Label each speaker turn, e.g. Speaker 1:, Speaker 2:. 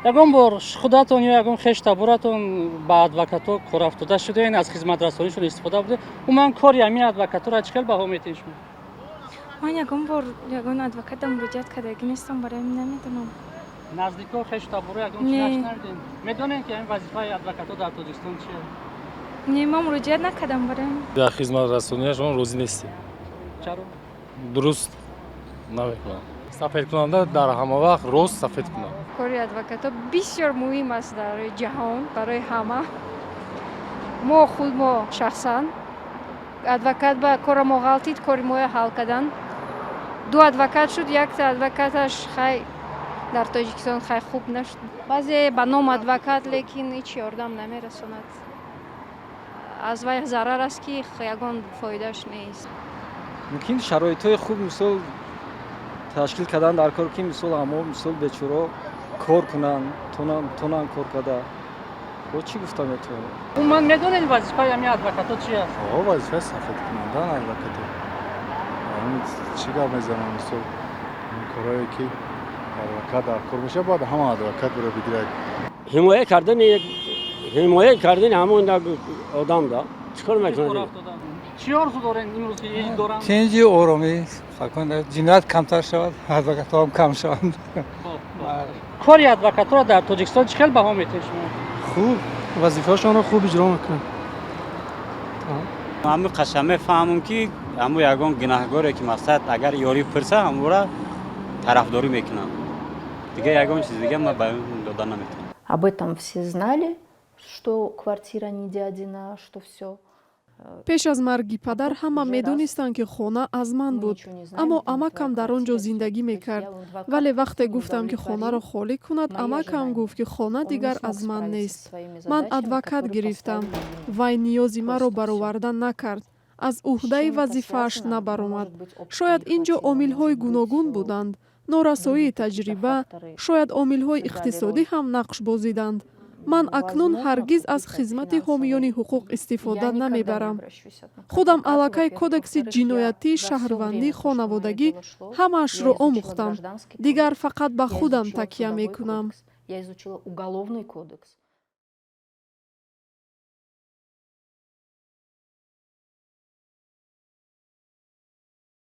Speaker 1: Ягон бор худатон ё ягон хеш таборатон ба адвокатҳо корафтода шудаен, аз хизматрасонишон истифода бурда? Умуман, кори ҳамин адвокатҳоро чӣ хел баҳо метиҳед шумо?
Speaker 2: Ман ягон бор ягон адвоката муроҷиат кардагӣ нестам, барои ҳамин намедонам.
Speaker 1: Наздико, хешу таборо ягон
Speaker 2: Не.
Speaker 1: чи нашунавидем? Медонем, ки ҳамин вазифаи адвокатҳо дар Тоҷикистон чие?
Speaker 2: Не, ман муроҷиат накардам, барои ҳамин.
Speaker 3: Дар хизматрасонияшон розӣ нестем.
Speaker 1: Чаро?
Speaker 3: Дуруст намекунанд. Сафедкунанда дар ҳама вақт рост сафед кунад.
Speaker 4: Кори адвокатҳо бисёр муҳим аст дар ҷаҳон, барои ҳама. Мо худ, мо шахсан адвокат ба кора мо ғалтид, кори моя ҳал кардан. Ду адвокат шуд, якта адвокаташ хай дар Тоҷикистон хай хуб нашуд. Баъзе ба ном адвокат, лекин ҳеҷ ёрдам намерасонад. Аз вай зарар аст, ки ягон фоидааш нест.
Speaker 5: Мумкин, шароитҳои хуб, мисол, ташкил кардан дар кор, ки, мисол, ҳамо, мисол, бечораҳо кор кунанд, тонанд кор карда. Бо чӣ гуфта метавонем?
Speaker 1: Умуман, медонед, вазифаи ҳамин адвокатҳо чи аст?
Speaker 6: О, вазифаи сафедкунандан адвокато. Чӣ гап мезанам, мисол, ин корое ки адвокат дар кор мешавад, бояд ҳама адвокат биро бигирад.
Speaker 7: Ҳимоя кардани ҳамон як одам да чӣ кор мекунад?
Speaker 1: Чӣ орзу дорен имрӯз, ки ид доранд?
Speaker 8: Тинҷи, оромӣ, ҷиноят камтар шавад, адвокатҳоам кам шаванд.
Speaker 1: Кори адвокатҳоро дар Тоҷикистон чӣ хел баҳо метиҳед шумо?
Speaker 9: Хуб, вазифаашонро хуб иҷро мекунанд.
Speaker 10: Ҳамин қаша мефаҳмам, ки ҳамун ягон гунаҳгоре ки, мақсад, агар ёрӣ пурса, ҳамура тарафдорӣ мекунам. Дига ягон чиз дига ман баён дода наметавонам.
Speaker 11: Об этом все знали, что квартира не дядина, что все.
Speaker 12: Пеш аз марги падар ҳама медонистанд, ки хона аз ман буд, аммо амакам дар он ҷо зиндагӣ мекард. Вале вақте гуфтам, ки хонаро холӣ кунад, амакам гуфт, ки хона дигар аз ман нест. Ман адвокат гирифтам. Вай ниёзи маро бароварда накард, аз уҳдаи вазифааш набаромад. Шояд ин ҷо омилҳои гуногун буданд: норасоии таҷриба, шояд омилҳои иқтисодӣ ҳам нақш бозиданд. Ман акнун ҳаргиз аз хизмати ҳомиёни ҳуқуқ истифода намебарам. Худам аллакай кодекси ҷиноятӣ, шаҳрвандӣ, хонаводагӣ, ҳамаашро омӯхтам. Дигар фақат ба худам такя мекунам.
Speaker 11: Я изучила уголовный кодекс.